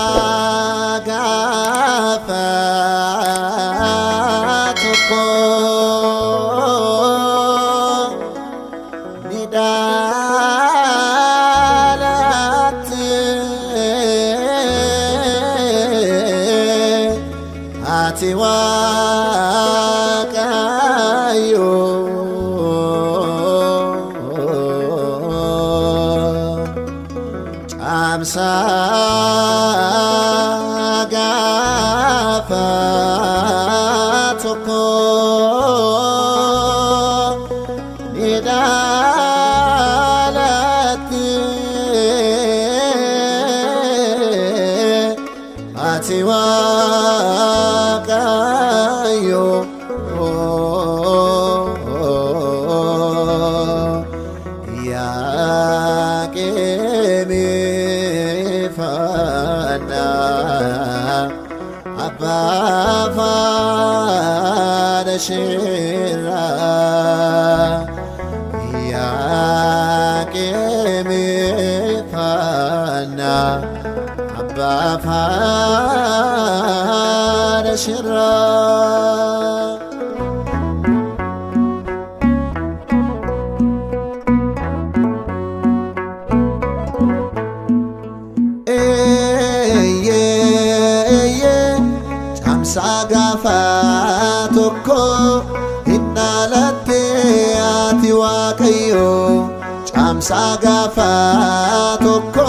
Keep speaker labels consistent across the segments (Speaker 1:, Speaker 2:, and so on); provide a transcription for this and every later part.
Speaker 1: Caamsaa gaafa tokko ni dhalatte ati Waaqayyo. Caamsaa gaafa tokko ni dhalatte ati Waaqayyo. Iyyaaqeemii faana abbaa faana isheerraa. Iyyaaqeemii faana abbaa faana isheerraa. Eeyyee caamsaa gaafa tokko hin dhalatte ati Waaqayyo. Caamsaa gaafa tokko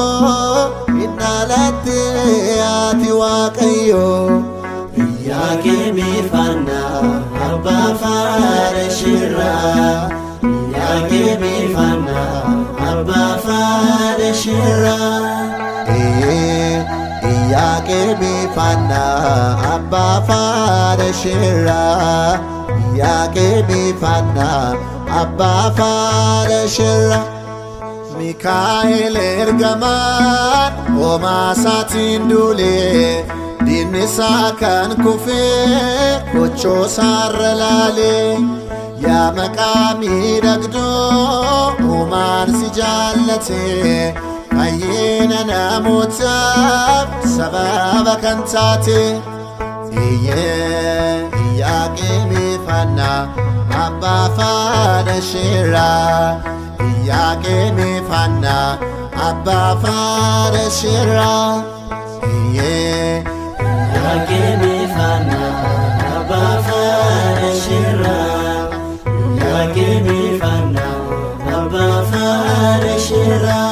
Speaker 1: hin dhalatte ati Waaqayyo.
Speaker 2: Iyyaaqeemii faana abbaa faana shirraa. Iyyaaqeemii faana abbaa faana shirraa.
Speaker 1: Iyyaaqeemii faana abbaa faana shirraa. Iyyaaqeemii faana abbaa faana shirraa. Mikaa'el ergamaan homaa isaatiin duulee diinni isaa kan kufee kochoo isaarra laalee. Yaa maqaa miidhagdoo uumaan si jaallate fayyina namootaaf sababa kan taate. Iyyee Iyyaaqeemii faana abbaa faana shirraa. Iyyaaqeemii faana abbaa faana shirraa. Iyyee
Speaker 2: Iyyaaqeemii faana abbaa faana shirraa. Iyyaaqeemii faana abbaa faana shirraa.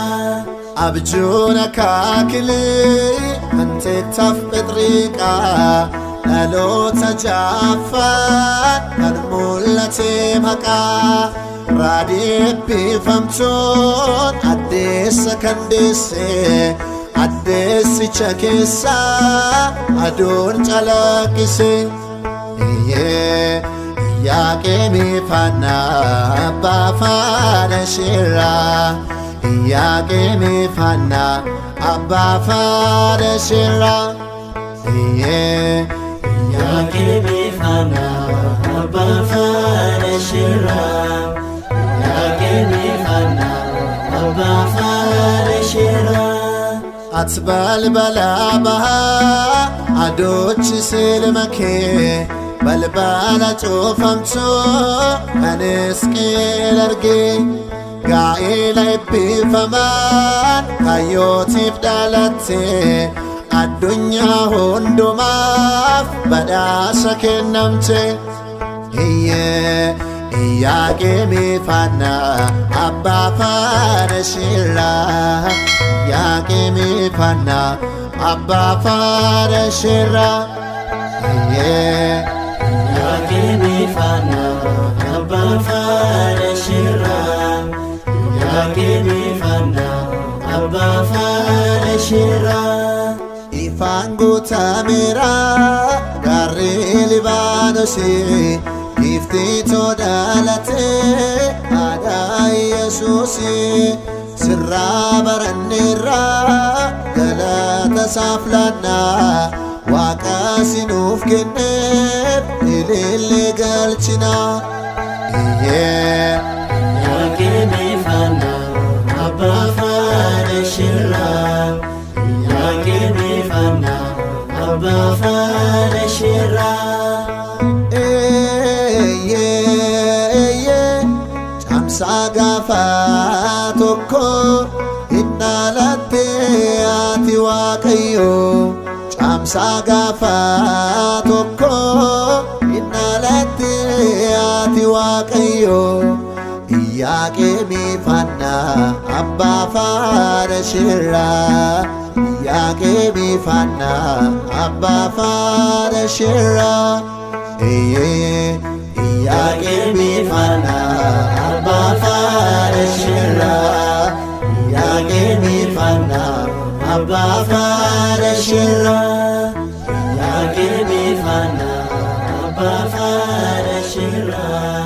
Speaker 1: Abjuun akaakilee hanteettaaf phexriiqaa dhaloota jaaffaan kan mul'ate maqaa raadii eebbifamtoon addeessa kan deesse addeessicha keessaa aduun calaqqise. Iyyee Iyyaaqeemii faana abbaa faana shirraa. Iyyaaqeemii faana abbaa faana shirraa. Iyyee
Speaker 2: Iyyaaqeemii faana abbaa faana shirraa. Iyyaaqeemii faana abbaa faana shirraa.
Speaker 1: Ati balbala bahaa adoochi silma kee balbala cufamtuu kan Hisqi'eel argee gaa'ela eebbifamaan kayyootiif dhalatte addunyaa hundumaaf badhaasa kennamte. Iyyee Iyyaaqeemii faana abbaa faana shirraa. Iyyaaqeemii faana abbaa faana shirraa. Iyyee
Speaker 2: Iyyaaqeemii faana abbaa faana shirraa. Iyyaaqeemii faana abbaa faana shirraa.
Speaker 1: Ifaan guutameera gaarri Libaanosii giiftiitoo dhalatee aadaa Yesuusii sirraa baranneerra galata isaaf laannaa Waaqa sinuuf kenneef ilillee galchinaa. Iyyee
Speaker 2: Iyyaaqeemii faana abbaa faana shirraa. abbaa faana shirraa.
Speaker 1: Eeyyee caamsaa gaafa tokko hin dhalatte ati Waaqayyo. Caamsaa gaafa tokko hin dhalatte ati Waaqayyo. Iyyaaqeemii faana abbaa faana shirraa. Iyyaaqeemii faana abbaa faana shirraa. Eeyyee Iyyaaqeemii faana abbaa faana shirraa. Iyyaaqeemii faana abbaa faana shirraa.
Speaker 2: Iyyaaqeemii faana abbaa faana shirraa.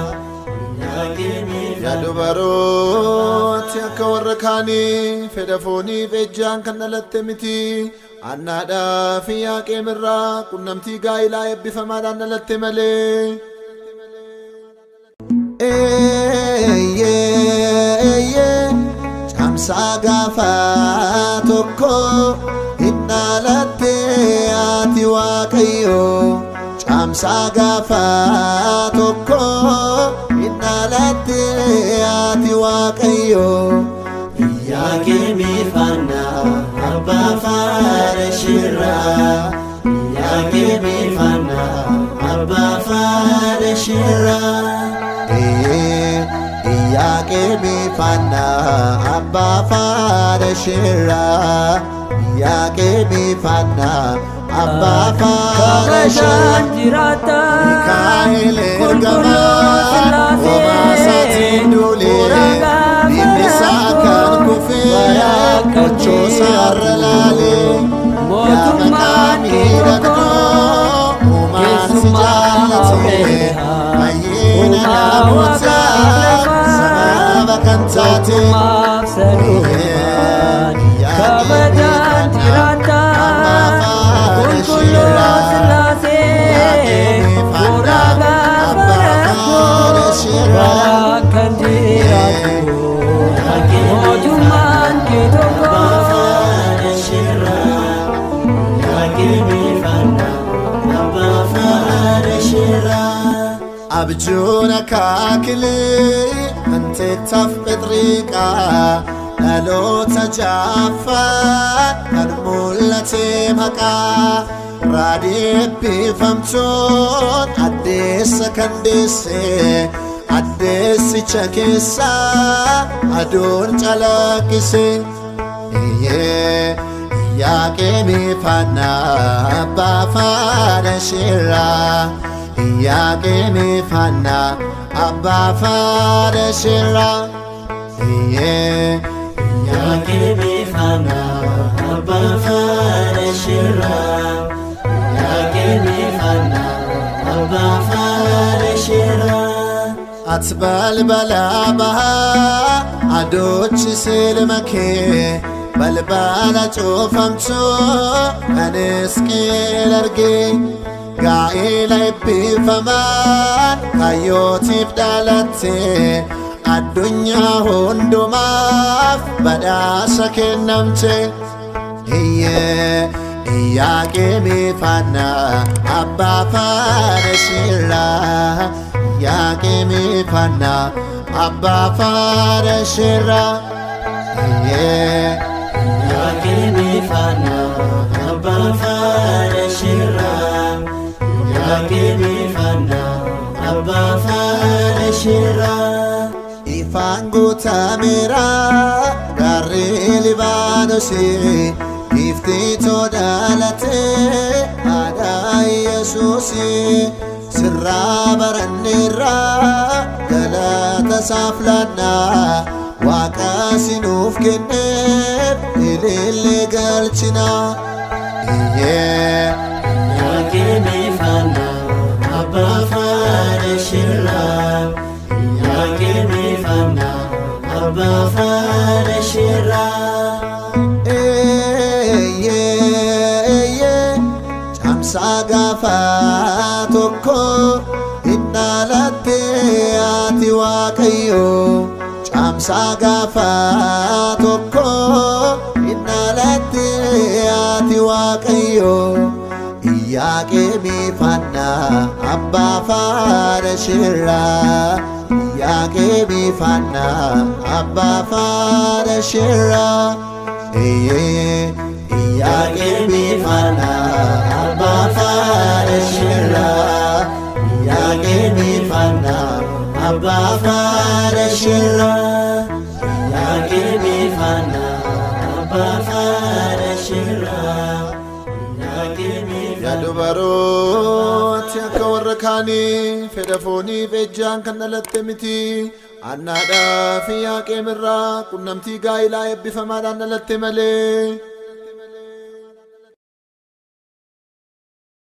Speaker 2: Iyyaaqeemii
Speaker 3: Yaa dubarooti akka warra kaanii fedha fooniif ejjaan kan dhalatte miti. Annaadhaa fi Iyyaaqeem irraa qunnamtii gaa'ilaa eebbifamaadhaan dhalatte malee.
Speaker 1: Eeyyee caamsaa gaafa tokko hin dhalatte ati Waaqayyo. Caamsaa gaafa tokko hin dhalatte ati Waaqayyo.
Speaker 2: Iyyaaqeemii faana abbaa faana shirraa. Iyyaaqeemii faana abbaa faana shirraa.
Speaker 1: Iyyaaqeemii faana abbaa faana shirraa. Iyyaaqeemii faana abbaa faana shirraa.
Speaker 4: Kabajaan jiraata
Speaker 3: Mikaa'el
Speaker 4: qulqulluu
Speaker 3: ergamaa
Speaker 4: Sillaasee
Speaker 3: homaa duulee
Speaker 4: bu'uura gaafa
Speaker 3: diinni isaa kan
Speaker 4: rakkoo
Speaker 3: kufee
Speaker 4: bara kan
Speaker 3: kochoo isaarra
Speaker 4: jiraatu
Speaker 3: laalee yaa maqaa
Speaker 4: mootummaan kee tokko
Speaker 3: miidhagdoo uumaan si
Speaker 4: keessumaa
Speaker 3: jaallate
Speaker 4: beekaa
Speaker 3: fayyina
Speaker 4: uumaa
Speaker 3: namootaa
Speaker 4: waaqaaf lafaa
Speaker 3: sababa kan taate.
Speaker 4: tokkummaaf sadummaan kabajaan jiraata qulqulluu Sillaasee bu'uura gaafa rakkoo bara kan jiraatu mootummaan kee tokko.
Speaker 2: Faana shirraa. Iyyaaqeemii faana abbaa faana shirraa.
Speaker 1: Abjuun akaakilee hanteettaaf phexriiqaa dhaloota jaaffaa kan mul'ate maqaa raadii eebbifamtoon addeessa kan deesse addeessicha keessaa aduun calaqqise. Eeyyee Iyyaaqeemii faana abbaa faana shirraa. Iyyaaqeemii faana abbaa faana shirraa. Eeyyee
Speaker 2: Iyyaaqeemii faana abbaa faana shirraa. Iyyaaqeemii faana abbaa faana shirraa.
Speaker 1: Ati balbala bahaa adochi silma kee balbala cufamtuu kan Hisqi'eel arge gaa'ela eebbifamaan kayyootiif dhalatte addunyaa hundumaaf badhaasa kennamte. Iyyee Iyyaaqeemii faana abbaa faana shirraa. Iyyaaqeemii faana abbaa faana shirraa. Iyyee
Speaker 2: Iyyaaqeemii faana abbaa faana shirraa. Iyyaaqeemii faana abbaa faana shirraa.
Speaker 1: Ifaan guutameera gaarri Libaanosii giiftiitoo dhalatee haadha Yesuusii sirraa baranneerra galata isaaf laannaa Waaqa sinuuf kenneef ilillee galchinaa. Iyyee
Speaker 2: Iyyaaqeemii faana abbaa faana shirraa. Iyyaaqeemii faana abbaa faana shirraa.
Speaker 1: Eeyyee caamsaa gaafa tokko hin dhalatte ati Waaqayyo. Caamsaa gaafa tokko hin dhalatte ati Waaqayyo. Iyyaaqeemiif Haannaa abbaa faana shirraa. Iyyaaqeemiif Haannaa abbaa faana shirraa. Eeyyee Iyyaaqeemiif Haannaa abbaa faana shirraa. Iyyaaqeemiif Haannaa abbaa faana shirraa.
Speaker 2: Iyyaaqeemiif Haannaa abbaa faana shirraa. Iyyaaqeemiif
Speaker 3: Yaa dubarooti akka warra kaanii fedha fooniif ejjaan kan dhalatte miti. Annaadhaa fi Iyyaaqeem irraa qunnamtii gaa'ilaa eebbifamaadhaan dhalatte malee.